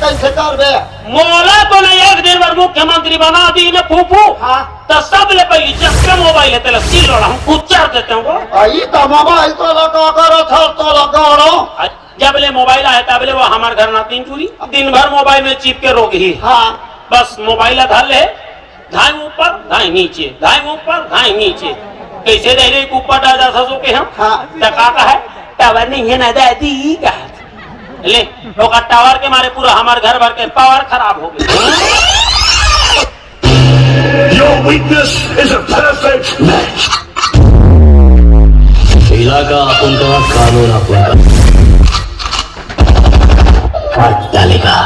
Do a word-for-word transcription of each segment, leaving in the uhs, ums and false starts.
कइसे करबे? मोला तो नहीं, एक दिन बर मुख्यमंत्री बना दी ने फूफू। हाँ। त सबले पहिली जब के मोबाइल हे तेला सील लोड़ा हम उच्चार देते हो। अई त मोबाइल तो लगा करो, थर तो लगा रहो। जब ले मोबाइल आए तब ले वो हमार घर नातिन टूरी दिन भर मोबाइल में चिप के रोग ही। हाँ। बस मोबाइल धर ले, धाई ऊपर, धाई नीचे, धाई ऊपर, धाई नीचे। कइसे रह रही ऊपर डाल जा ससो के हम? हाँ। त का कहा है? टावर नहीं है ना दादी, कहा। ले, ओकर टावर के मारे पूरा हमार घर भर के पावर खराब हो गई। Your weakness is a perfect match. इलाका अपन का, कानून अपन का। काट डालेगा।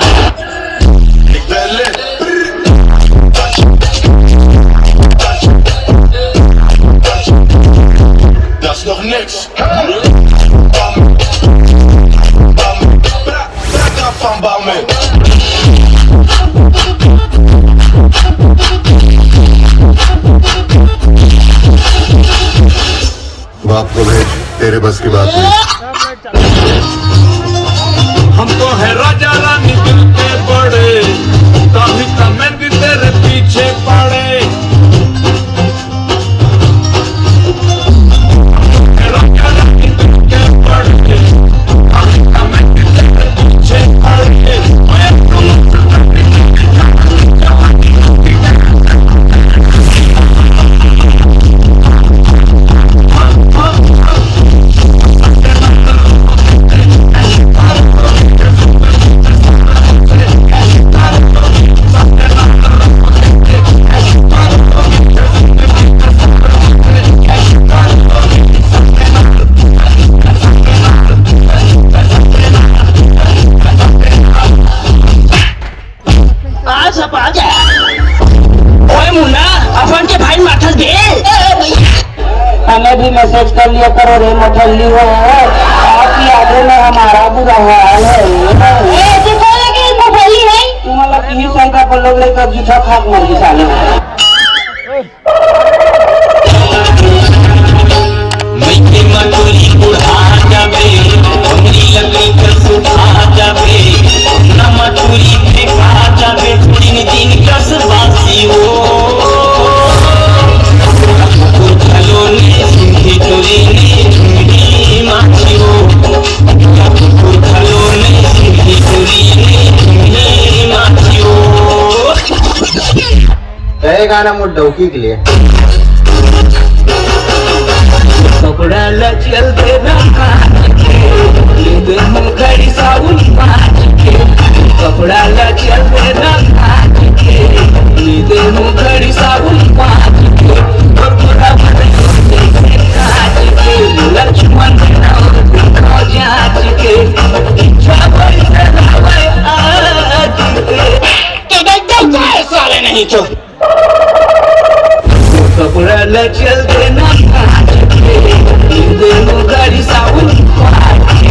Das ist doch nix. बाप को भेज, तेरे बस की बात नहीं। हम तो है राजा रानी दिल के बड़े, काफी कमेंट तेरे पीछे पड़े। आज अब आ गया। ओए मुन्ना, अपन के भाई माथल दे। हमें भी मैसेज कर लिया करो रे मठल्ली हो, आपकी यादों में हमारा बुरा हाल है। ए, तू कौन है कि मठल्ली है? तुम्हारा तीन साल का पल्लव लेकर जूठा खाक मर गई साले। मइके म टूरी बुढ़ा जाबे, हमरी लकड़ी कर सुखा जाबे। ना म टूरी फेंका जाबे, तीन दिन कस बासी हो। कुकुर घलो ने सूंघे टूरी ने झुंडी माछी हो। कुकुर घलो ने सूंघे टूरी ने झुंडी माछी हो। ए गाना मोर डौकी के लिए। कपड़ा ला चल दे ना मार के, ले दे मुंह घड़ी साबुन मार के। कपड़ा ला चल दे ना मार के, ले दे मुंह घड़ी साबुन मार के। और पूरा मन से काट के, लक्ष्मण के नाम को जांच के। इच्छा कोई से ना होए आज के। तो देख, देख, साले नहीं तो। कपड़ा ले चल देना काट के, दोनों गाड़ी साबुन मार के।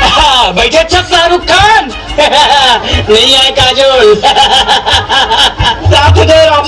हाँ, बैठे अच्छा शाहरुख खान। नहीं आए काजोल। साथ दे रहा हूँ।